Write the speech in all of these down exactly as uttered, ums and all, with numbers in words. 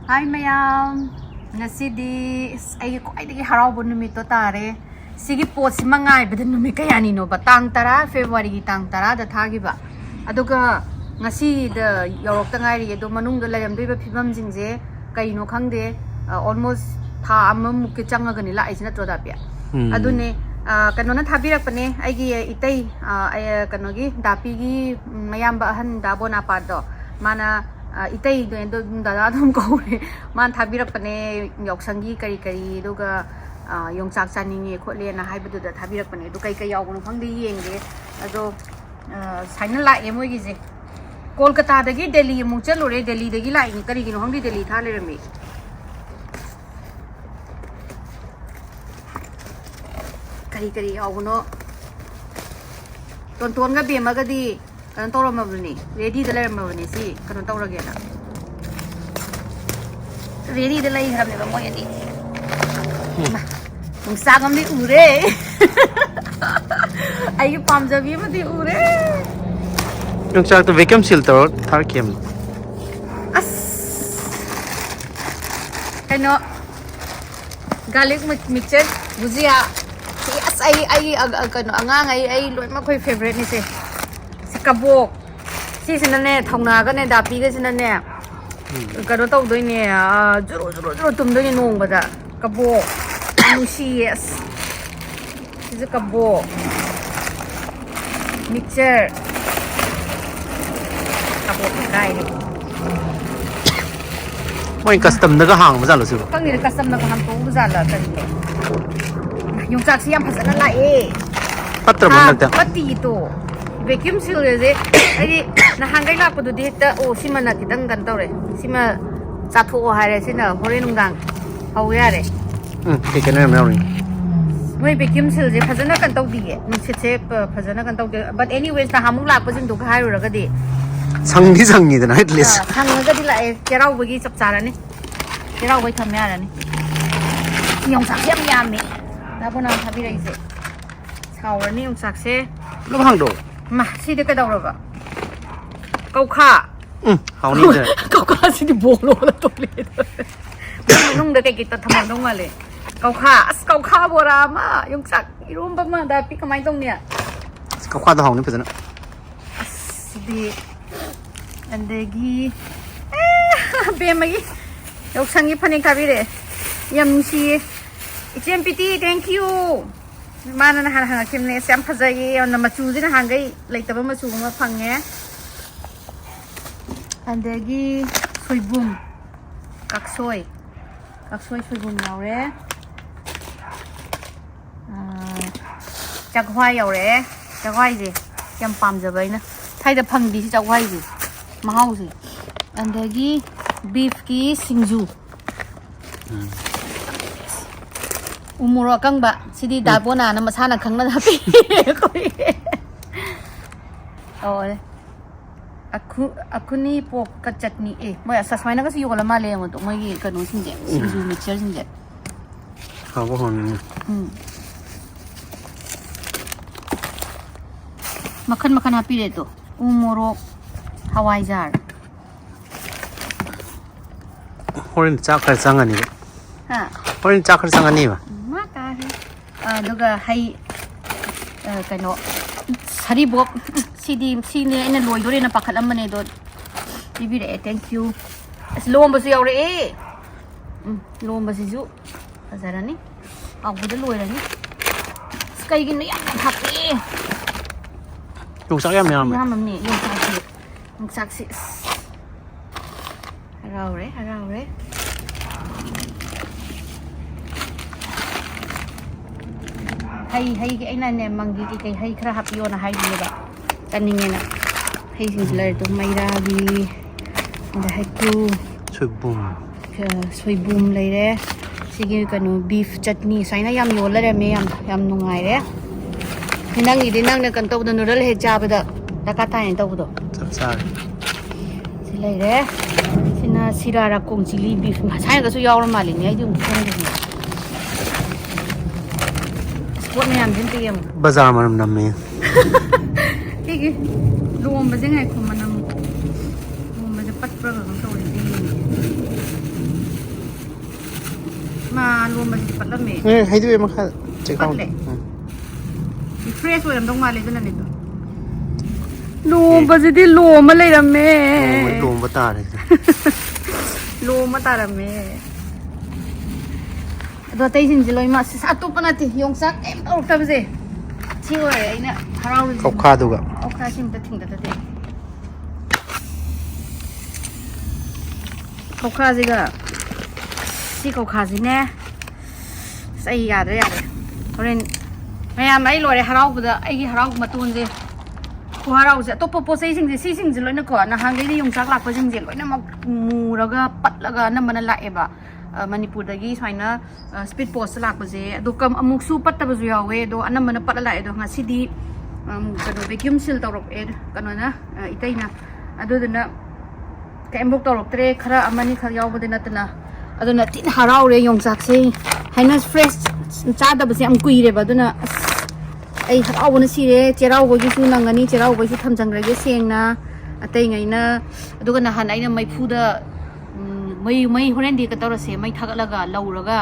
ꯍꯥꯏ ꯃꯌꯥꯝ, ꯉꯁꯤꯗꯤ ꯑꯁ, ꯑꯩꯒꯤ ꯈ꯭ꯋꯥꯏꯗꯒꯤ ꯍꯔꯥꯎꯕ ꯅꯨꯃꯤꯠꯇꯣ ꯇꯥꯔꯦ꯫ ꯁꯤꯒꯤ ꯄꯣꯠꯁꯤꯃ ꯉꯥꯏꯕꯗ ꯅꯨꯃꯤꯠ ꯀꯌꯥꯅꯤꯅꯣꯕ? ꯇꯥꯡ ꯇꯔꯥ, ꯐꯦꯕ꯭ꯔꯨꯋꯥꯔꯤꯒꯤ ꯇꯥꯡ ꯇꯔꯥꯗ ꯊꯥꯈꯤꯕ꯫ ꯑꯗꯨꯒ ꯉꯁꯤꯗ ꯌꯧꯔꯛꯇ ꯉꯥꯏꯔꯤ꯫ ꯑꯗꯣ ꯃꯅꯨꯡꯗ ꯂꯩꯔꯝꯗꯣꯏꯕ ꯐꯤꯕꯝꯁꯤꯡꯁꯦ ꯀꯩꯅꯣ ꯈꯪꯗꯦ꯫ ꯑ, almost ꯊꯥ ꯑꯃꯃꯨꯛꯀꯤ ꯆꯪꯉꯒꯅꯤ ꯂꯥꯛꯏꯁꯤ, ꯅꯠꯇ꯭ꯔꯣ, ꯗꯥꯄꯤ? ꯎꯝ꯫ ꯑꯗꯨꯅꯦ, ꯑ, ꯀꯩꯅꯣꯅ ꯊꯥꯕꯤꯔꯛꯄꯅꯦ, ꯑꯩꯒꯤ ꯏꯇꯩ, ꯑ, ꯑꯩ, ꯀꯩꯅꯣꯒꯤ, ꯗꯥꯄꯤꯒꯤ ꯃꯌꯥꯝꯕ ꯑꯍꯟ ꯗꯥ ꯕꯣꯅꯥꯄꯥꯠꯇꯣ, ꯃꯥꯅ, ꯑ, ꯏꯇꯩꯗꯣ ꯑꯗꯨꯝ ꯗꯗꯥ ꯑꯗꯨꯝ ꯀꯧꯔꯦ꯫ ꯃꯥꯅ ꯊꯥꯕꯤꯔꯛꯄꯅꯦ, ꯌꯥꯎꯁꯪꯒꯤ ꯀꯔꯤ ꯀꯔꯤ, ꯑꯗꯨꯒ, ꯑ, ꯌꯣꯡꯆꯥꯛ ꯆꯥꯅꯤꯡꯉꯦ ꯈꯣꯠꯂꯦꯅ ꯍꯥꯏꯕꯗꯨꯗ ꯊꯥꯕꯤꯔꯛꯄꯅꯦ꯫ ꯑꯗꯨ ꯀꯩ ꯀꯩ ꯌꯥꯎꯕꯅꯣ ꯈꯪꯗꯦ, ꯌꯦꯡꯒꯦ꯫ ꯑꯗꯣ, ꯑ, ꯁꯨꯃꯥꯏꯅ ꯂꯥꯛꯑꯦ ꯃꯣꯏꯒꯤꯁꯦ꯫ ꯀꯣꯜꯀꯇꯥꯗꯒꯤ ꯗꯦꯜꯂꯤ ꯑꯃꯨꯛ ꯆꯠꯂꯨꯔꯦ, ꯗꯦꯜꯂꯤꯗꯒꯤ ꯂꯥꯛꯏꯅꯤ꯫ ꯀꯔꯤꯒꯤꯅꯣ ꯈꯪꯗꯦ, ꯗꯦꯜꯂꯤ ꯊꯥ ꯂꯩꯔꯝꯃꯤ꯫ ꯀꯔꯤ ꯀꯔꯤ ꯌꯥꯎꯕꯅꯣ? ꯇꯣꯟꯇꯣꯟꯒ ꯕꯦꯝꯃꯒꯗꯤ ꯀꯩꯅꯣ ꯇꯧꯔꯝꯃꯕꯅꯤ, ꯔꯦꯗꯤꯗ ꯂꯩꯔꯝꯃꯕꯅꯤ꯫ ꯁꯤ ꯀꯩꯅꯣ ꯇꯧꯔꯒꯦꯅ, ꯔꯦꯗꯤꯗ ꯂꯩꯈ꯭ꯔꯕꯅꯦꯕ ꯃꯣꯏ ꯑꯅꯤ꯫ ꯍꯩꯃꯥ, ꯌꯣꯡꯆꯥꯛ ꯑꯃꯗꯤ ꯎꯔꯦ꯫ ꯑꯩꯒꯤ ꯄꯥꯝꯖꯕꯤ ꯑꯃꯗꯤ ꯎꯔꯦ꯫ ꯌꯣꯡꯆꯥꯛꯇꯣ vacuum seal ꯇꯧꯔ ꯊꯥꯔꯛꯈꯤꯕꯅꯤ꯫ ꯑꯁ, ꯀꯩꯅꯣ, garlic mixture, ꯕꯨꯖꯤꯌꯥ꯫ ꯁꯤ ꯑꯁ, ꯑꯩ, ꯑꯩ, ꯑ, ꯑ, ꯀꯩꯅꯣ, ꯑꯉꯥꯡ, ꯑꯩ, ꯑꯩ ꯂꯣꯏꯅꯃꯛ ꯑꯩꯈꯣꯏ favouriteꯅꯤꯁꯦ꯫ ꯁꯤ ꯀꯕꯣꯛ꯫ ꯁꯤꯁꯤꯅꯅꯦ, ꯊꯧꯅꯥꯒꯅꯦ, ꯗꯥꯄꯤꯒꯁꯤꯅꯅꯦ, ꯎꯝ꯫ ꯀꯩꯅꯣ ꯇꯧꯗꯣꯏꯅꯦ, ꯑ, ꯖꯨꯔꯨ, ꯖꯨꯔꯨ, ꯖꯨꯔꯨ ꯇꯨꯝꯗꯣꯏꯅꯦ ꯅꯣꯡꯃꯗ꯫ ꯀꯕꯣꯛ꯫ ꯅꯨꯡꯁꯤꯌꯦ, ꯑꯁ꯫ ꯁꯤꯁꯨ ꯀꯕꯣꯛ꯫ Mixture꯫ ꯀꯕꯣꯛ ꯀꯥꯏꯔꯦ꯫ ꯃꯣꯏ customꯗꯒ ꯍꯥꯡꯕ ꯖꯥꯠꯂꯣ ꯁꯤꯕꯣ? ꯈꯪꯗꯦ, customꯅꯒ ꯍꯥꯡꯇꯣꯛꯎꯕ ꯖꯥꯠꯂ ꯀꯔꯤꯅꯣ? ꯌꯣꯡꯆꯥꯛꯁꯤ ꯌꯥꯝ ꯐꯖꯅ ꯂꯥꯛꯑꯦ꯫ ꯄꯠꯇ꯭ꯔꯕꯣ ꯍꯥ, ꯍꯟꯗꯛꯇꯤ? ꯄꯠꯇꯤꯌꯦ ꯇꯣ꯫ Vacuum sealꯁꯦ ꯑꯩꯗꯤ ꯅꯍꯥꯟꯈꯩ ꯂꯥꯛꯄꯗꯨꯗꯤ ꯍꯦꯛꯇ, ꯑꯣ, ꯁꯤꯃꯅ ꯈꯤꯇꯪ ꯀꯩꯅꯣ ꯇꯧꯔꯦ, ꯁꯤꯃ ꯆꯥꯊꯣꯛꯑꯣ ꯍꯥꯏꯔꯦ, ꯁꯤꯅ ꯍꯣꯔꯦꯟ ꯅꯨꯡꯗꯥꯡ ꯍꯧ ꯌꯥꯔꯦ꯫ ꯎꯝ, ꯀꯩ ꯀꯩꯅꯣ ꯌꯥꯝ ꯌꯥꯎꯔꯤ꯫ ꯃꯣꯏ vacuum sealꯁꯦ ꯐꯖꯅ ꯀꯩꯅꯣ ꯇꯧꯗꯤꯌꯦ, ꯅꯨꯡꯁꯤꯠꯁꯦ ꯐꯖꯅ ꯀꯩꯅꯣ ꯇꯧꯗꯦ꯫ But anyways, ꯅꯍꯥꯟꯃꯨꯛ ꯂꯥꯛꯄꯁꯤꯡꯗꯨꯒ ꯍꯥꯏꯔꯨꯔꯒꯗꯤ꯫ ꯁꯪꯗꯤ ꯁꯪꯉꯤꯗꯅ, at least꯫ ꯑꯥ, ꯁꯪꯉꯒꯗꯤ ꯂꯥꯛꯑꯦ, ꯆꯩꯔꯥꯎꯕꯒꯤ ꯆꯞ ꯆꯥꯔꯅꯤ꯫ ꯆꯩꯔꯥꯎꯕꯩ ꯊꯝ ꯌꯥꯔꯅꯤ꯫ ꯌꯣꯡꯆꯥꯛꯁꯦ ꯌꯥꯝ ꯌꯥꯝꯃꯦ꯫ ꯗꯥ ꯕꯣꯅꯥ ꯊꯥꯕꯤꯔꯛꯏꯁꯦ꯫ ꯁꯥꯎꯔꯅꯤ ꯌꯣꯡꯆꯥꯛꯁꯦ꯫ ꯄꯨꯂꯞ ꯍꯥꯡꯗꯣꯛꯑꯣ꯫ ꯃꯥ, ꯁꯤꯗꯤ ꯀꯩꯗꯧꯔꯕ? ꯀꯧꯈꯥ꯫ ꯎꯝ, ꯍꯥꯎꯅꯤꯗ꯫ ꯀꯧꯈꯥꯁꯤꯗꯤ ꯕꯣꯜ ꯂꯣꯜꯂ ꯇꯣꯛꯂꯛꯑꯦ꯫ ꯃꯅꯨꯡꯗ ꯀꯩꯀꯩ ꯊꯝꯃꯝꯗꯧ ꯃꯥꯜꯂꯦ? ꯀꯧꯈꯥ, ꯑꯁ, ꯀꯧꯈꯥ ꯕꯣꯔꯥ ꯑꯃ, ꯌꯣꯡꯆꯥꯛ ꯏꯔꯣꯝꯕ ꯑꯃ, ꯗꯥꯄꯤ ꯀꯃꯥꯏꯅ ꯇꯧꯅꯤ? ꯀꯧꯈꯥꯗꯣ ꯍꯥꯎꯅꯤ ꯐꯖꯅ꯫ ꯁꯤꯗꯤ ꯑꯗꯒꯤ ꯑꯦ, ꯕꯦꯝꯃꯒꯤ ꯌꯥꯎꯁꯪꯒꯤ ꯐꯅꯦꯛ ꯊꯥꯕꯤꯔꯛꯑꯦ꯫ ꯌꯥꯝ ꯅꯨꯡꯁꯤꯌꯦ꯫ ꯏꯆꯦꯝ ꯄꯤꯇꯤ, thank you꯫ ꯃꯥꯅ ꯅꯍꯥꯟ ꯍꯪꯉꯛꯈꯤꯕꯅꯦ꯫ ꯑꯁ, ꯌꯥꯝ ꯐꯖꯩꯌꯦ꯫ ꯌꯥꯝꯅ ꯃꯆꯨꯁꯦ ꯅꯍꯥꯟꯈꯩ ꯂꯩꯇꯕ ꯃꯆꯨ ꯑꯃ ꯐꯪꯉꯦ꯫ ꯑꯗꯒꯤ ꯁꯣꯏꯕꯨꯝ, ꯀꯛꯁꯣꯏ, ꯀꯛꯁꯣꯏ ꯁꯣꯏꯕꯨꯝ ꯌꯥꯎꯔꯦ꯫ ꯑꯥ, ꯆꯥꯛꯍ꯭ꯋꯥꯏ ꯌꯧꯔꯛꯑꯦ꯫ ꯆꯥꯛꯍ꯭ꯋꯥꯏꯁꯦ ꯌꯥꯝ ꯄꯥꯝꯖꯕ ꯑꯩꯅ꯫ ꯁ꯭ꯋꯥꯏꯗ ꯐꯪꯗꯦ ꯁꯤ ꯆꯥꯛꯍ꯭ꯋꯥꯏꯁꯦ, ꯃꯍꯥꯎꯁꯦ꯫ ꯑꯗꯒꯤ ꯕꯤꯐꯀꯤ ꯁꯤꯡꯖꯨ꯫ ꯎ ꯃꯣꯔꯣꯛ ꯑꯀꯪꯕ꯫ ꯁꯤꯗꯤ ꯗꯥ ꯕꯣꯅꯥꯅ ꯃꯁꯥꯅ ꯈꯪꯅ ꯍꯥꯞꯄꯤ꯫ ꯑꯣ, ꯑꯈꯨ-, ꯑꯈꯨꯅꯤ ꯄꯣꯛꯀ ꯆꯠꯅꯤ꯫ ꯑꯦ, ꯃꯣꯏ ꯑꯁ, ꯑꯁꯨꯃꯥꯏꯅꯒꯁꯨ ꯌꯣꯜꯂ ꯃꯥꯜꯂꯦ, ꯌꯦꯡꯉꯣ ꯇꯨ, ꯃꯣꯏꯒꯤ ꯀꯩꯅꯣꯁꯤꯡꯁꯦ, ꯁꯤꯡꯖꯨ ꯃꯤꯛꯆꯔꯁꯤꯡꯁꯦ꯫ ꯍꯥꯎꯕ ꯍꯥꯎꯅꯤꯅꯦ꯫ ꯎꯝ꯫ ꯃꯈꯟ ꯃꯈꯟ ꯍꯥꯞꯄꯤꯔꯦ ꯇꯨ꯫ ꯎ ꯃꯣꯔꯣꯛ, ꯍꯋꯥꯏꯖꯥꯔ꯫ ꯍꯣꯔꯦꯟ ꯆꯥꯛ ꯈꯔ ꯆꯪꯉꯅꯤꯕ꯫ ꯍꯥ? ꯍꯣꯔꯦꯟ ꯆꯥꯛ ꯈꯔ ꯆꯪꯉꯅꯤꯕ꯫ ꯃꯥ ꯇꯥꯔꯦ꯫ ꯑꯗꯨꯒ ꯍꯩ, ꯑ, ꯀꯩꯅꯣ, ꯁꯔꯤꯕꯣꯞ꯫ ꯁꯤꯗꯤ, ꯁꯤꯅꯦ ꯑꯩꯅ ꯂꯣꯏꯗꯣꯔꯦꯅ ꯄꯥꯈꯠꯂꯝꯕꯅꯦ, ꯑꯗꯣ ꯄꯤꯕꯤꯔꯛꯑꯦ, thank you꯫ ꯑꯁ, ꯂꯣꯝꯕꯁꯨ ꯌꯥꯎꯔꯛꯑꯦ꯫ ꯎꯝ, ꯂꯣꯝꯕꯁꯤꯁꯨ ꯐꯖꯔꯅꯤ꯫ ꯍꯥꯎꯕꯗ ꯂꯣꯏꯔꯅꯤ꯫ ꯑꯁ, ꯀꯩꯒꯤꯅꯣ ꯌꯥꯝ ꯌꯥꯝ ꯍꯥꯞꯄꯛꯑꯦ꯫ ꯌꯣꯡꯆꯥꯛ ꯌꯥꯝ ꯌꯥꯝꯃꯦ꯫ ꯌꯥꯝꯃꯝꯅꯦ ꯌꯣꯡꯆꯥꯛꯁꯦ꯫ ꯌꯣꯡꯆꯥꯛꯁꯦ, ꯑꯁ꯫ ꯍꯔꯥꯎꯔꯦ, ꯍꯔꯥꯎꯔꯦ꯫ ꯍꯩ, ꯍꯩꯒꯤ ꯑꯩꯅꯅꯦ, ꯃꯪꯒꯤ ꯀꯩꯀꯩ ꯍꯩ ꯈꯔ ꯍꯥꯞꯄꯤꯌꯣꯅ ꯍꯥꯏꯕꯅꯦꯕ, ꯆꯥꯅꯤꯡꯉꯦꯅ꯫ ꯍꯩꯁꯤꯡꯁꯤ ꯂꯩꯔꯦ, ꯑꯗꯨꯝ ꯃꯩꯔꯥꯒꯤ, ꯑꯗ ꯍꯩꯀ꯭ꯔꯨ, ꯁꯣꯏꯕꯨꯝ꯫ ꯑ, ꯁꯣꯏꯕꯨꯝ ꯂꯩꯔꯦ꯫ ꯁꯤꯒꯤ ꯀꯩꯅꯣ, ꯕꯤꯐ ꯆꯠꯅꯤ ꯁꯨꯃꯥꯏꯅ ꯌꯥꯝ ꯌꯣꯜ ꯂꯩꯔꯝꯃꯦ, ꯌꯥꯝ, ꯌꯥꯝ ꯅꯨꯡꯉꯥꯏꯔꯦ꯫ ꯅꯪꯒꯤꯗꯤ ꯅꯪꯅ ꯀꯩꯅꯣ ꯇꯧꯕꯗꯣ, ꯅꯨꯗꯜ ꯍꯦꯛ ꯆꯥꯕꯗ ꯗꯔꯀꯥꯔ ꯇꯥꯏꯅ ꯇꯧꯕꯗꯣ꯫ ꯆꯞ ꯆꯥꯔꯦ꯫ ꯁꯤ ꯂꯩꯔꯦ꯫ ꯁꯤꯅ ꯁꯤꯔꯥ ꯔꯥꯀꯣꯡ ꯆꯤꯂꯤ ꯕꯤꯐ ꯃꯁꯥꯏꯅꯒꯁꯨ ꯌꯥꯎꯔ ꯃꯥꯜꯂꯤꯅꯦ, ꯑꯩꯗꯤ ꯑꯃꯨꯛ ꯈꯪꯗ꯭ꯔꯤꯅꯦ꯫ ꯑꯁ, ꯄꯣꯠ ꯃꯌꯥꯝꯁꯦ ꯑꯝꯇ ꯌꯦꯡꯉꯨ꯫ ꯕꯖꯥꯔ ꯃꯅꯝ ꯅꯝꯃꯦ꯫ ꯁꯤꯒꯤ ꯂꯣꯝꯕꯁꯦ ꯉꯥꯏꯈꯣ, ꯃꯅꯝ, ꯄꯨꯔꯒ ꯑꯗꯨꯝ ꯇꯧꯔꯦ, ꯁꯤ ꯌꯦꯡꯉꯦ꯫ ꯃꯥ ꯂꯣꯝꯕꯁꯤꯗꯤ ꯄꯠꯂꯝꯃꯦ꯫ ꯎꯝ, ꯍꯩꯗꯣꯛꯑꯦ ꯃꯈꯥ ꯆꯦꯛꯈꯥꯎ꯫ ꯄꯠꯂꯦ? ꯎꯝ꯫ ꯁꯤ fresh ꯑꯣꯏꯔꯝꯗꯧ ꯃꯥꯜꯂꯦ, ꯑꯗꯨꯅꯅꯦ ꯑꯗꯣ꯫ ꯂꯣꯝꯕꯁꯤꯗꯤ ꯂꯣꯝꯃ ꯂꯩꯔꯝꯃꯦ꯫ ꯂꯣꯝꯕ, ꯂꯣꯝꯕ ꯇꯥꯔꯦ꯫ ꯂꯣꯝꯃ ꯇꯥꯔꯝꯃꯦ꯫ ꯑꯗꯣ ꯑꯇꯩꯁꯤꯡꯁꯦ ꯂꯣꯏꯅꯃꯛ, ꯑꯁ, ꯑꯇꯣꯞꯄ ꯅꯠꯇꯦ, ꯌꯣꯡꯆꯥꯛ ꯀꯩꯝ ꯇꯧꯔꯛꯇꯕꯁꯦ꯫ ꯁꯤ ꯑꯣꯏꯔꯦ ꯑꯩꯅ ꯍꯔꯥꯎꯔꯤꯁꯦ꯫ ꯀꯧꯈꯥꯗꯨꯒ꯫ ꯀꯧꯈꯥꯁꯤ ꯑꯝꯇ ꯊꯤꯡꯗꯗꯗꯤ꯫ ꯀꯧꯈꯥꯁꯤꯒ, ꯁꯤ ꯀꯧꯈꯥꯁꯤꯅꯦ꯫ ꯑꯁ, ꯑꯩ ꯌꯥꯗ꯭ꯔꯦ, ꯌꯥꯗ꯭ꯔꯦ꯫ ꯍꯣꯔꯦꯟ ꯃꯌꯥꯝ, ꯑꯩ ꯂꯣꯏꯔꯦ ꯍꯔꯥꯎꯕꯗ, ꯑꯩꯒꯤ ꯍꯔꯥꯎꯕ ꯃꯇꯣꯟꯁꯦ, ꯈꯨꯍꯔꯥꯎꯁꯦ꯫ ꯑꯇꯣꯞꯄ ꯄꯣꯠ ꯆꯩꯁꯤꯡꯁꯦ, ꯁꯤꯁꯤꯡꯁꯦ ꯂꯣꯏꯅꯀꯣ, ꯅꯍꯥꯟꯈꯩꯗꯤ ꯌꯣꯡꯆꯥꯛ ꯂꯥꯛꯄꯁꯤꯡꯁꯦ ꯂꯣꯏꯅꯃꯛ ꯃꯨꯔꯒ ꯄꯠꯂꯒ ꯑꯅꯝꯕꯅ ꯂꯥꯛꯑꯦꯕ꯫ ꯑ, ꯃꯅꯤꯄꯨꯔꯗꯒꯤ ꯁꯨꯃꯥꯏꯅ, ꯑ, speed post ꯂꯥꯛꯄꯁꯦ, ꯑꯗꯣ ꯀꯝ-, ꯑꯃꯨꯛꯁꯨ ꯄꯠꯇꯕꯁꯨ ꯌꯥꯎꯋꯦ, ꯑꯗꯣ ꯑꯅꯝꯕꯅ ꯄꯠꯂ ꯂꯥꯛꯑꯦ꯫ ꯑꯗꯣ ꯉꯁꯤꯗꯤ, ꯎꯝ, ꯀꯩꯅꯣ, vacuum seal ꯇꯧꯔꯛꯑꯦ ꯀꯩꯅꯣꯅ, ꯑ, ꯏꯇꯩꯅ꯫ ꯑꯗꯨꯗꯨꯅ ꯀꯩꯝꯐꯧ ꯇꯧꯔꯛꯇ꯭ꯔꯦ, ꯈꯔ ꯑꯃꯅꯤ ꯈꯛ ꯌꯥꯎꯕꯗꯤ ꯅꯠꯇꯅ꯫ ꯑꯗꯨꯅ ꯊꯤꯅ ꯍꯔꯥꯎꯔꯦ ꯌꯣꯡꯆꯥꯛꯁꯦ꯫ ꯍꯥꯏꯅ fresh ꯆꯥꯗꯕꯁꯦ ꯌꯥꯝ ꯀꯨꯏꯔꯦꯕ꯫ ꯑꯗꯨꯅ ꯑꯁ, ꯑꯩ ꯍꯔꯥꯎꯕꯅ ꯁꯤꯔꯦ꯫ ꯆꯩꯔꯥꯎꯕꯒꯤꯁꯨ ꯅꯪꯉꯅꯤ, ꯆꯩꯔꯥꯎꯕꯒꯤꯁꯨ ꯊꯝꯖꯟꯈ꯭ꯔꯒꯦ ꯁꯦꯡꯅ꯫ ꯑꯇꯩꯉꯩꯅ, ꯑꯗꯨꯒ ꯅꯍꯥꯟ ꯑꯩꯅ ꯃꯩꯐꯨꯗ, ꯎꯝ, ꯃꯩ, ꯃꯩ ꯍꯣꯔꯦꯟꯗꯤ ꯀꯩꯅꯣ ꯇꯧꯔꯁꯦ, ꯃꯩ ꯊꯥꯒꯠꯂꯒ ꯂꯧꯔꯒ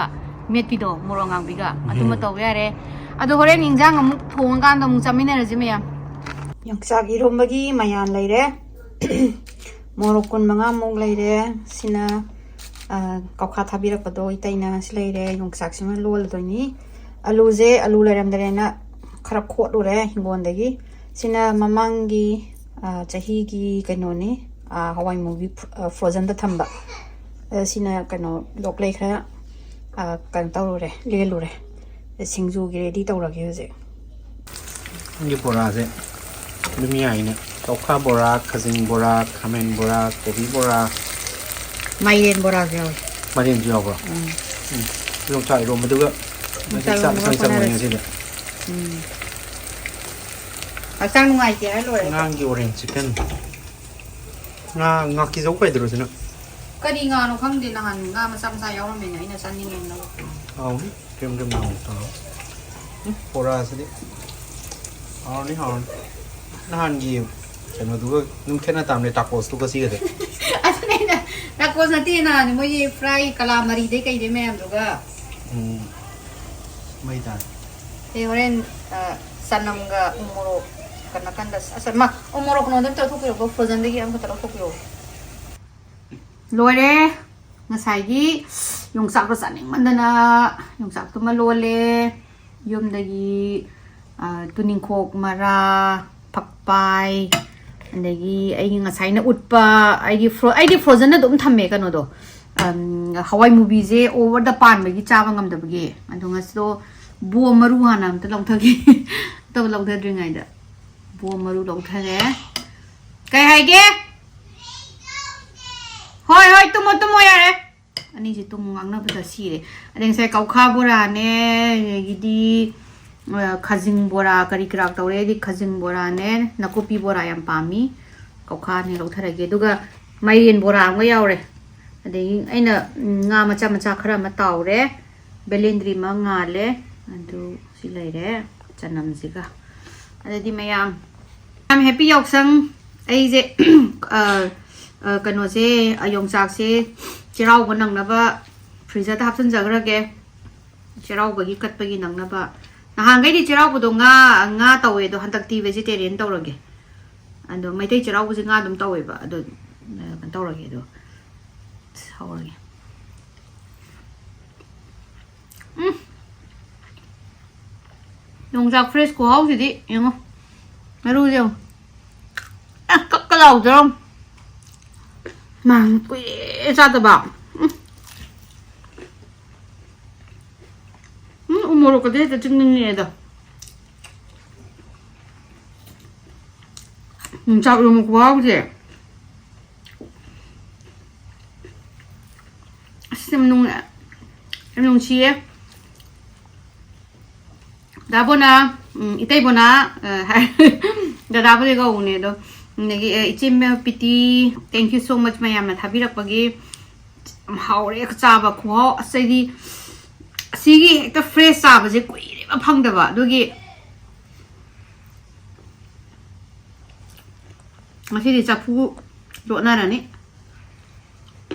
ꯃꯦꯠꯄꯤꯗꯣ, ꯃꯣꯔꯣꯛ ꯑꯉꯥꯡꯕꯤꯒ, ꯑꯗꯨꯃ ꯎꯝ꯫ ꯇꯧꯕ ꯌꯥꯔꯦ꯫ ꯑꯗꯣ ꯍꯣꯔꯦꯟ ꯏꯟꯖꯥꯡ ꯑꯃꯨꯛ ꯊꯣꯡꯉꯀꯥꯟꯗ ꯑꯃꯨꯛ ꯆꯥꯃꯤꯟꯅꯔꯁꯤ ꯃꯌꯥꯝ꯫ ꯌꯣꯡꯆꯥꯛ ꯏꯔꯣꯝꯕꯒꯤ ꯃꯌꯥꯟ ꯂꯩꯔꯦ꯫ ꯃꯣꯔꯣꯛ ꯀꯨꯟ ꯃꯉꯥꯃꯨꯛ ꯂꯩꯔꯦ꯫ ꯁꯤꯅ, ꯑ, ꯀꯧꯈꯥ ꯊꯥꯕꯤꯔꯛꯄꯗꯣ ꯏꯇꯩꯅ꯫ ꯁꯤ ꯂꯩꯔꯦ, ꯌꯣꯡꯆꯥꯛꯁꯤꯃ ꯂꯣꯜꯂꯗꯣꯏꯅꯤ꯫ ꯑꯂꯨꯁꯦ, ꯑꯂꯨ ꯂꯩꯔꯝꯗ꯭ꯔꯦꯅ ꯈꯔ ꯈꯣꯠꯂꯨꯔꯦ ꯍꯤꯡꯒꯣꯜꯗꯒꯤ꯫ ꯁꯤꯅ ꯃꯃꯥꯡꯒꯤ, ꯑ, ꯆꯍꯤꯒꯤ ꯀꯩꯅꯣꯅꯤ, ꯑ, ꯍꯋꯥꯏ ꯃꯨꯕꯤ ꯐ-, ꯑ, frozenꯗ ꯊꯝꯕ꯫ ꯑ, ꯁꯤꯅ ꯀꯩꯅꯣ, ꯂꯣꯛꯂꯩ ꯈꯔ, ꯑ, ꯀꯩꯅꯣ ꯇꯧꯔꯨꯔꯦ, ꯂꯦꯜꯂꯨꯔꯦ꯫ ꯁꯤꯡꯖꯨꯒꯤ ready ꯇꯧꯔꯒꯦ ꯍꯧꯖꯤꯛ꯫ ꯅꯪꯒꯤ ꯕꯣꯔꯥꯁꯦ ꯑꯗꯨꯝ ꯌꯥꯏꯅꯦ꯫ ꯀꯧꯈꯥ ꯕꯣꯔꯥ, ꯈꯖꯤꯡ ꯕꯣꯔꯥ, ꯈꯥꯃꯦꯟ ꯕꯣꯔꯥ, ꯀꯣꯕꯤ ꯕꯣꯔꯥ꯫ ꯃꯥꯏꯔꯦꯟ ꯕꯣꯔꯥꯁꯨ ꯌꯥꯎꯋꯤ꯫ ꯃꯥꯏꯔꯦꯟꯁꯨ ꯌꯥꯎꯕ꯭ꯔꯣ? ꯎꯝ꯫ ꯎꯝ꯫ ꯌꯣꯡꯆꯥꯛ ꯏꯔꯣꯝꯕꯗꯨꯒ ꯌꯣꯡꯆꯥꯛ ꯆꯥꯛ ꯏꯔꯣꯝꯕꯒ ꯏꯆꯪ ꯆꯪꯕꯅꯦ ꯍꯣꯠꯅꯔꯁꯤ꯫ ꯉꯁꯤꯗꯤ꯫ ꯎꯝ꯫ ꯍꯛꯆꯥꯡ ꯅꯨꯡꯉꯥꯏꯇꯦ ꯍꯥꯏꯔ ꯂꯣꯏꯔꯦ꯫ ꯑꯉꯥꯡꯒꯤ orange chicken꯫ ꯉꯥ, ꯉꯥꯀꯤꯖꯧ ꯀꯩꯗꯧꯔꯣ ꯁꯤꯅ? ꯀꯔꯤ ꯉꯥꯅꯣ ꯈꯪꯗꯦ, ꯅꯍꯥꯟ ꯉꯥ ꯃꯆꯥ ꯃꯆꯥ ꯌꯥꯎꯔꯝꯃꯦꯅ ꯑꯩꯅ ꯆꯥꯅꯤꯡꯉꯦꯅ ꯂꯧꯔꯛꯄꯅꯦ꯫ ꯍꯥꯎꯅꯤ꯫ ꯀ꯭ꯔꯤꯝ ꯀ꯭ꯔꯤꯝ ꯂꯥꯎꯅ ꯇꯧꯔꯒ꯫ ꯎꯝ, ꯕꯣꯔꯥꯁꯤꯗꯤ ꯍꯥꯎꯔꯅꯤ, ꯍꯥꯎꯔꯅꯤ꯫ ꯅꯍꯥꯟꯒꯤ ꯀꯩꯅꯣꯗꯨꯒ ꯑꯗꯨꯝ ꯈꯦꯠꯅ ꯇꯥꯕꯅꯦ, tacosꯇꯨꯒ ꯁꯤꯒꯗꯤ꯫ ꯑꯁ, Tacos ꯅꯠꯇꯦ, ꯅꯍꯥꯟ ꯃꯣꯏꯒꯤ fry ꯀꯂꯥ ꯃꯔꯤꯗꯩ ꯀꯩꯗꯩ ꯃꯌꯥꯝꯗꯨꯒ꯫ ꯎꯝ, ꯃꯩ ꯇꯥꯔꯦ꯫ ꯑꯩ ꯍꯣꯔꯦꯟ, ꯑ, ꯆꯅꯝꯒ ꯎ ꯃꯣꯔꯣꯛ ꯀ ꯅꯥꯀꯟꯗ, ꯑꯁ, ꯃꯥ, ꯎ ꯃꯣꯔꯣꯛ ꯀꯩꯅꯣꯗꯣ ꯑꯝꯇ ꯂꯧꯊꯣꯛꯄꯤꯔꯛꯑꯣ, frozenꯗꯒꯤ ꯑꯃꯈꯛꯇ ꯂꯧꯊꯣꯛꯄꯤꯔꯛꯑꯣ꯫ ꯂꯣꯏꯔꯦ꯫ ꯉꯁꯥꯏꯒꯤ ꯌꯣꯡꯆꯥꯛꯇꯣ ꯆꯥꯅꯤꯡꯃꯟꯗꯅ ꯌꯣꯡꯆꯥꯛꯇꯨꯃ ꯂꯣꯜꯂꯦ꯫ ꯌꯨꯝꯗꯒꯤ, ꯑ, ꯇꯨꯅꯤꯡꯈꯣꯛ ꯃꯔꯥ, ꯐꯛꯄꯥꯏ, ꯑꯗꯒꯤ ꯑꯩꯒꯤ ꯉꯁꯥꯏꯅ ꯎꯠꯄ ꯑꯩꯒꯤ fro-, ꯑꯩꯗꯤ frozen ꯑꯗꯨꯝ ꯊꯝꯃꯦ ꯀꯩꯅꯣꯗꯣ, ꯑꯝ, ꯍꯋꯥꯏ ꯃꯨꯕꯤꯁꯦ overꯗ ꯄꯥꯟꯕꯒꯤ ꯆꯥꯕ ꯉꯝꯗꯕꯒꯤ꯫ ꯑꯗꯣ ꯉꯁꯤꯗꯣ ꯕꯣꯝ ꯃꯔꯨ ꯍꯥꯟꯅ ꯑꯝꯇ ꯂꯧꯊꯒꯦ꯫ ꯑꯇꯣꯞꯄ ꯂꯧꯊꯗ꯭ꯔꯤꯉꯩꯗ ꯕꯣꯝ ꯃꯔꯨ ꯂꯧꯊꯔꯦ꯫ ꯀꯩ ꯍꯥꯏꯒꯦ? ꯍꯣꯏ, ꯍꯣꯏ, ꯇꯨꯝꯃꯣ, ꯇꯨꯝꯃꯣ, ꯌꯥꯔꯦ꯫ ꯑꯅꯤꯁꯦ ꯇꯨꯝꯃꯣ, ꯉꯥꯡꯅꯕꯗ ꯁꯤꯔꯦ꯫ ꯑꯗꯩ ꯉꯁꯥꯏ ꯀꯧꯈꯥ ꯕꯣꯔꯥꯅꯦ, ꯑꯗꯒꯤꯗꯤ, ꯑ, ꯈꯥꯖꯤꯡ ꯕꯣꯔꯥ ꯀꯔꯤ ꯀꯔꯥ ꯇꯧꯔꯦ꯫ ꯑꯩꯗꯤ ꯈꯥꯖꯤꯡ ꯕꯣꯔꯥꯅꯦ, ꯅꯥꯀꯨꯞꯄꯤ ꯕꯣꯔꯥ ꯌꯥꯝ ꯄꯥꯝꯃꯤ꯫ ꯀꯧꯈꯥꯅꯦ ꯂꯧꯊꯔꯒꯦ꯫ ꯑꯗꯨꯒ ꯃꯥꯏꯔꯦꯟ ꯕꯣꯔꯥ ꯑꯃꯒ ꯌꯥꯎꯔꯦ꯫ ꯑꯗꯒꯤ ꯑꯩꯅ, ꯎꯝ, ꯉꯥ ꯃꯆꯥ ꯃꯆꯥ ꯈꯔ ꯑꯃ ꯇꯥꯎꯔꯦ꯫ ꯕꯦꯂꯦꯟꯗ꯭ꯔꯤ ꯑꯃ ꯉꯥꯜꯂꯦ꯫ ꯑꯗꯨ ꯁꯤ ꯂꯩꯔꯦ, ꯆꯅꯝꯁꯤꯒ꯫ ꯑꯗꯩꯗꯤ ꯃꯌꯥꯝ, ꯃꯌꯥꯝ happy ꯌꯥꯎꯁꯪ꯫ ꯑꯩꯁꯦ, ꯑ, ꯑ, ꯀꯩꯅꯣꯁꯦ, ꯑ, ꯌꯣꯡꯆꯥꯛꯁꯦ ꯆꯩꯔꯥꯎꯕ ꯅꯪꯅꯕ freezerꯗ ꯍꯥꯞꯆꯤꯟꯖꯈ꯭ꯔꯒꯦ꯫ ꯆꯩꯔꯥꯎꯕꯒꯤ ꯀꯠꯄꯒꯤ ꯅꯪꯅꯕ꯫ ꯅꯍꯥꯟꯈꯩꯗꯤ ꯆꯩꯔꯥꯎꯕꯗꯣ ꯉꯥ, ꯉꯥ ꯇꯧꯋꯦ, ꯑꯗꯣ ꯍꯟꯗꯛꯇꯤ vegetarian ꯇꯧꯔꯒꯦ꯫ ꯑꯗꯣ ꯃꯩꯇꯩ ꯆꯩꯔꯥꯎꯕꯁꯦ ꯉꯥ ꯑꯗꯨꯝ ꯇꯧꯋꯦꯕ꯫ ꯑꯗꯣ, ꯑ, ꯀꯩꯅꯣ ꯇꯧꯔꯒꯦ꯫ ꯑꯗꯣ ꯍꯧꯔꯒꯦ꯫ ꯎꯝ꯫ ꯌꯣꯡꯆꯥꯛ fresh ꯈꯨꯍꯥꯎꯁꯤꯗꯤ ꯌꯦꯡꯉꯣ꯫ ꯃꯔꯨꯁꯦ ꯌꯦꯡꯉꯣ꯫ ꯑ, ꯀꯛ ꯀꯛ ꯂꯥꯎꯗ꯭ꯔꯣ? ꯃꯥ, ꯀꯨꯏꯔꯦ ꯆꯥꯗꯕ꯫ ꯎꯝ꯫ ꯎꯝ, ꯎ ꯃꯣꯔꯣꯛꯀꯗꯤ ꯍꯦꯛꯇ ꯆꯤꯛꯅꯤꯡꯉꯛꯑꯦꯗ꯫ ꯌꯣꯡꯆꯥꯛ ꯏꯔꯣꯝꯕ ꯈꯨꯍꯥꯎꯁꯦ꯫ ꯑꯁ, ꯌꯥꯝ ꯅꯨꯡ-, ꯌꯥꯝ ꯅꯨꯡꯁꯤꯌꯦ꯫ ꯗꯥ ꯕꯣꯅꯥ, ꯎꯝ, ꯏꯇꯩ ꯕꯣꯅꯥ, ꯑ, ꯍꯥꯏ-, ꯗꯗꯥꯕꯨꯗꯤ ꯀꯧꯕꯅꯦ ꯑꯗꯣ꯫ ꯑꯗꯒꯤ, ꯑ, ꯏꯆꯦ PT, thank you so much ꯃꯌꯥꯝꯅ ꯊꯥꯕꯤꯔꯛꯄꯒꯤ꯫ ꯌꯥꯝ ꯍꯥꯎꯔꯦ ꯆꯥꯕ ꯈꯨꯍꯥꯎ꯫ ꯑꯁ, ꯑꯩꯗꯤ ꯑꯁꯤꯒꯤ ꯍꯦꯛꯇ fresh ꯆꯥꯕꯁꯦ ꯀꯨꯏꯔꯦꯕ ꯐꯪꯗꯕ꯫ ꯑꯗꯨꯒꯤ ꯉꯁꯤꯗꯤ ꯆꯐꯨ ꯂꯣꯠꯅꯔꯅꯤ꯫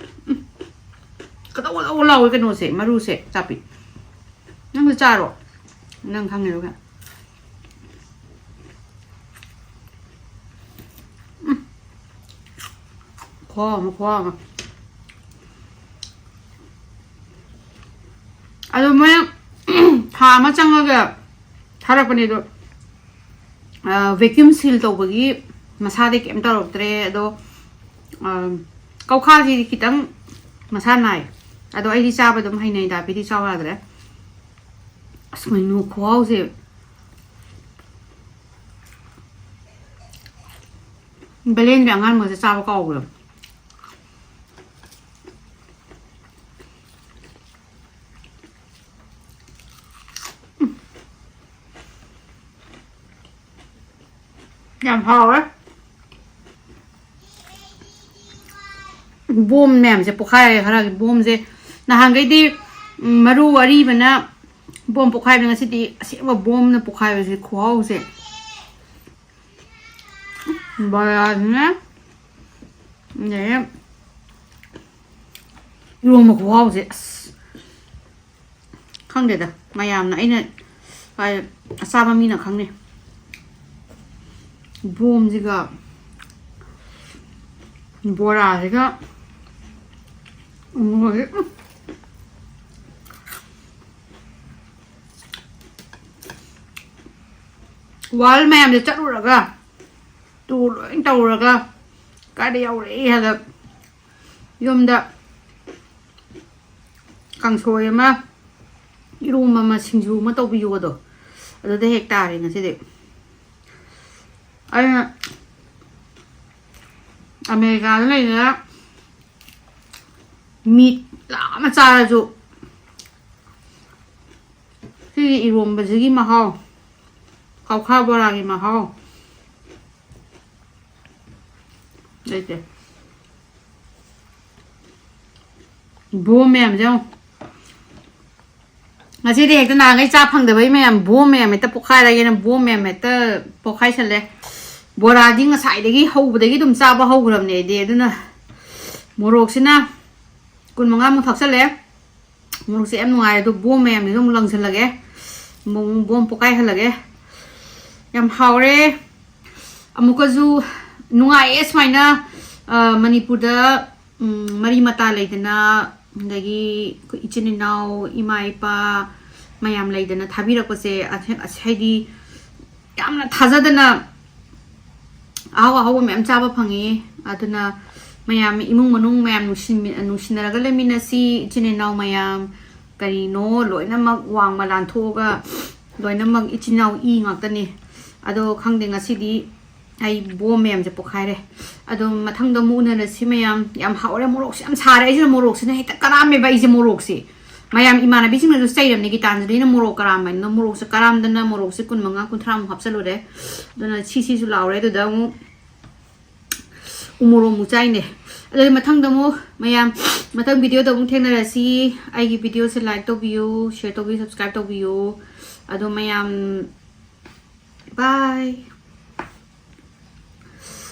ꯀꯗꯧ ꯀꯗꯧ ꯂꯥꯎꯋꯦ ꯀꯩꯅꯣꯁꯦ, ꯃꯔꯨꯁꯦ꯫ ꯆꯥꯄꯤ꯫ ꯅꯪꯁꯨ ꯆꯥꯔꯣ꯫ ꯅꯪ ꯈꯪꯉꯤꯔꯣ ꯀꯩꯅꯣ? ꯎꯝ꯫ ꯈꯨꯍꯥꯎ ꯑꯃ, ꯈꯨꯍꯥꯎ ꯑꯃ꯫ ꯑꯗꯣ ꯃꯣꯏ ꯊꯥ ꯑꯃ ꯆꯪꯉꯒ ꯊꯥꯔꯛꯄꯅꯦ ꯑꯗꯣ, ꯑ, vacuum seal ꯇꯧꯕꯒꯤ ꯃꯁꯥꯗꯤ ꯀꯩꯝ ꯇꯧꯔꯛꯇ꯭ꯔꯦ꯫ ꯑꯗꯣ, ꯑ, ꯀꯧꯈꯥꯁꯤꯗꯤ ꯈꯤꯇꯪ ꯃꯁꯥ ꯅꯥꯏ꯫ ꯑꯗꯣ ꯑꯩꯗꯤ ꯆꯥꯕ ꯑꯗꯨꯝ ꯍꯩꯅꯩ, ꯗꯥꯄꯤꯗꯤ ꯆꯥꯎ ꯌꯥꯗ꯭ꯔꯦ꯫ ꯑꯁ, ꯃꯩꯅꯨ ꯈꯨꯍꯥꯎꯁꯦ꯫ ꯕꯦꯂꯦꯟꯗ꯭ꯔꯤ ꯑꯉꯥꯟꯕꯁꯦ ꯆꯥꯕ ꯀꯥꯎꯕꯗꯣ꯫ ꯌꯥꯝ ꯍꯥꯎꯋꯦ꯫ ꯕꯣꯝ ꯃꯌꯥꯝꯁꯦ ꯄꯣꯛꯈꯥꯏꯔꯦ ꯈꯔ꯫ ꯕꯣꯝꯁꯦ ꯅꯍꯥꯟꯈꯩꯗꯤ, ꯎꯝ, ꯃꯔꯨ ꯑꯔꯤꯕꯅ ꯕꯣꯝ ꯄꯣꯛꯈꯥꯏꯕ, ꯉꯁꯤꯗꯤ ꯑꯁꯦꯡꯕ ꯕꯣꯝꯅ ꯄꯣꯛꯈꯥꯏꯕꯁꯦ ꯈꯨꯍꯥꯎꯁꯦ꯫ ꯕꯣꯔꯥꯁꯤꯅ, ꯑꯗꯩ ꯏꯔꯣꯝꯕ ꯈꯨꯍꯥꯎꯁꯦ, ꯑꯁ, ꯈꯪꯗꯦꯗ, ꯃꯌꯥꯝꯅ, ꯑꯩꯅ, ꯑ-, ꯑꯆꯥꯕ ꯃꯤꯅ ꯈꯪꯅꯤ꯫ ꯕꯣꯝꯁꯤꯒ ꯕꯣꯔꯥꯁꯤꯒ ꯎꯃꯣꯔꯣꯛꯁꯦ, ꯎꯝ꯫ ꯋꯥꯔꯜ ꯃꯌꯥꯝꯁꯦ ꯆꯠꯂꯨꯔꯒ, ꯇꯨꯔ ꯂꯣꯏ ꯇꯧꯔꯒ, ꯀꯥꯏꯗ ꯌꯧꯔꯛꯏ ꯍꯥꯏꯗ, ꯌꯨꯝꯗ ꯀꯥꯡꯁꯣꯏ ꯑꯃ, ꯏꯔꯣꯝꯕ ꯑꯃ, ꯁꯤꯡꯖꯨ ꯑꯃ ꯇꯧꯕꯤꯌꯣꯗꯣ, ꯑꯗꯨꯗ ꯍꯦꯛ ꯇꯥꯔꯦ ꯉꯁꯤꯗꯤ꯫ ꯑꯩꯅ ꯑꯃꯦꯔꯤꯀꯥꯗ ꯂꯩꯔꯤꯉꯩꯗ ꯃꯤꯠ ꯂꯥꯝꯅ ꯆꯥꯔꯁꯨ, ꯁꯤꯒꯤ ꯏꯔꯣꯝꯕꯁꯤꯒꯤ ꯃꯍꯥꯎ, ꯀꯧꯈꯥ ꯕꯣꯔꯥꯒꯤ ꯃꯍꯥꯎ ꯂꯩꯇꯦ꯫ ꯕꯣꯝ ꯃꯌꯥꯝꯁꯦ ꯌꯦꯡꯉꯣ꯫ ꯉꯁꯤꯗꯤ ꯍꯦꯛꯇ ꯅꯍꯥꯟꯈꯩ ꯆꯥ ꯐꯪꯗꯕꯩ ꯃꯌꯥꯝ, ꯕꯣꯝ ꯃꯌꯥꯝ ꯍꯦꯛꯇ ꯄꯣꯛꯈꯥꯏꯔꯒꯦꯅ ꯕꯣꯝ ꯃꯌꯥꯝ ꯍꯦꯛꯇ ꯄꯣꯛꯈꯥꯏꯁꯜꯂꯦ꯫ ꯕꯣꯔꯥꯗꯤ ꯉꯁꯥꯏꯗꯒꯤ ꯍꯧꯕꯗꯒꯤ ꯑꯗꯨꯝ ꯆꯥꯕ ꯍꯧꯈ꯭ꯔꯕꯅꯦ ꯑꯩꯗꯤ꯫ ꯑꯗꯨꯅ ꯃꯣꯔꯣꯛꯁꯤꯅ ꯀꯨꯟ ꯃꯉꯥꯃꯨꯛ ꯊꯥꯛꯆꯜꯂꯦ꯫ ꯃꯣꯔꯣꯛꯁꯦ ꯌꯥꯝ ꯅꯨꯡꯉꯥꯏꯔꯦ꯫ ꯑꯗꯣ ꯕꯣꯝ ꯃꯌꯥꯝꯁꯤꯁꯨ ꯑꯃꯨꯛ ꯂꯪꯁꯤꯜꯂꯒꯦ, ꯑꯃꯨꯛ ꯕꯣꯝ ꯄꯣꯛꯈꯥꯏꯍꯜꯂꯒꯦ꯫ ꯌꯥꯝ ꯍꯥꯎꯔꯦ꯫ ꯑꯃꯨꯛꯀꯁꯨ ꯅꯨꯡꯉꯥꯏꯌꯦ ꯁꯨꯃꯥꯏꯅ, ꯑ, ꯃꯅꯤꯄꯨꯔꯗ, ꯎꯝ, ꯃꯔꯤ ꯃꯇꯥ ꯂꯩꯗꯅ, ꯑꯗꯒꯤ ꯑꯩꯈꯣꯏ ꯏꯆꯤꯟ ꯏꯅꯥꯎ, ꯏꯃꯥ ꯏꯄꯥ ꯃꯌꯥꯝ ꯂꯩꯗꯅ ꯊꯥꯕꯤꯔꯛꯄꯁꯦ, ꯑꯁ-, ꯑꯁ-, ꯍꯥꯏꯗꯤ ꯌꯥꯝꯅ ꯊꯥꯖꯗꯅ ꯑꯍꯥꯎ ꯑꯍꯥꯎꯕ ꯃꯌꯥꯝ ꯆꯥꯕ ꯐꯪꯉꯤ꯫ ꯑꯗꯨꯅ ꯃꯌꯥꯝ, ꯏꯃꯨꯡ ꯃꯅꯨꯡ ꯃꯌꯥꯝ ꯅꯨꯡꯁꯤꯟꯃꯤ-, ꯅꯨꯡꯁꯤꯅꯔꯒ ꯂꯩꯃꯤꯟꯅꯁꯤ꯫ ꯏꯆꯤꯟ ꯏꯅꯥꯎ ꯃꯌꯥꯝ ꯀꯔꯤꯅꯣ ꯂꯣꯏꯅꯃꯛ ꯋꯥꯡꯃ ꯂꯥꯟꯊꯣꯛꯑꯒ ꯂꯣꯏꯅꯃꯛ ꯏꯆꯤꯟ ꯏꯅꯥꯎ ꯏ ꯉꯥꯛꯇꯅꯤ꯫ ꯑꯗꯣ ꯈꯪꯗꯦ, ꯉꯁꯤꯗꯤ ꯑꯩ ꯕꯣꯝ ꯃꯌꯥꯝꯁꯦ ꯄꯣꯛꯈꯥꯏꯔꯦ꯫ ꯑꯗꯣ ꯃꯊꯪꯗ ꯑꯃꯨꯛ ꯎꯅꯔꯁꯤ ꯃꯌꯥꯝ꯫ ꯌꯥꯝ ꯍꯥꯎꯔꯦ꯫ ꯃꯣꯔꯣꯛꯁꯦ ꯌꯥꯝ ꯁꯥꯔꯦ꯫ ꯑꯩꯁꯤꯅ ꯃꯣꯔꯣꯛꯁꯤꯅ ꯍꯦꯛꯇ ꯀꯔꯥꯝꯃꯦꯕ ꯑꯩꯁꯦ ꯃꯣꯔꯣꯛꯁꯦ꯫ ꯃꯌꯥꯝ ꯏꯃꯥꯟꯅꯕꯤꯁꯤꯡꯅꯁꯨ ꯆꯩꯔꯝꯅꯤ, "ꯒꯤꯇꯥꯟꯖꯂꯤꯅ ꯃꯣꯔꯣꯛ ꯀꯔꯥꯝꯕꯅꯤꯅ", ꯃꯣꯔꯣꯛꯁꯦ ꯀꯔꯥꯝꯗꯅ ꯃꯣꯔꯣꯛꯁꯦ ꯀꯨꯟ ꯃꯉꯥ ꯀꯨꯟꯊ꯭ꯔꯥꯃꯨꯛ ꯍꯥꯞꯆꯜꯂꯨꯔꯦ꯫ ꯑꯗꯨꯅ ꯁꯤ ꯁꯤꯁꯨ ꯂꯥꯎꯔꯦ꯫ ꯑꯗꯨꯗ ꯑꯃꯨꯛ ꯎꯃꯣꯔꯣꯛ ꯑꯃꯨꯛ ꯆꯥꯏꯅꯦ꯫ ꯑꯗꯨꯗꯤ ꯃꯊꯪꯗ ꯑꯃꯨꯛ ꯃꯌꯥꯝ, ꯃꯊꯪ ꯚꯤꯗꯤꯑꯣꯗ ꯑꯃꯨꯛ ꯊꯦꯡꯅꯔꯁꯤ꯫ ꯑꯩꯒꯤ ꯚꯤꯗꯤꯑꯣꯁꯦ like ꯇꯧꯕꯤꯌꯨ, share ꯇꯧꯕꯤꯌꯨ, subscribe ꯇꯧꯕꯤꯌꯨ꯫ ꯑꯗꯣ ꯃꯌꯥꯝ, bye꯫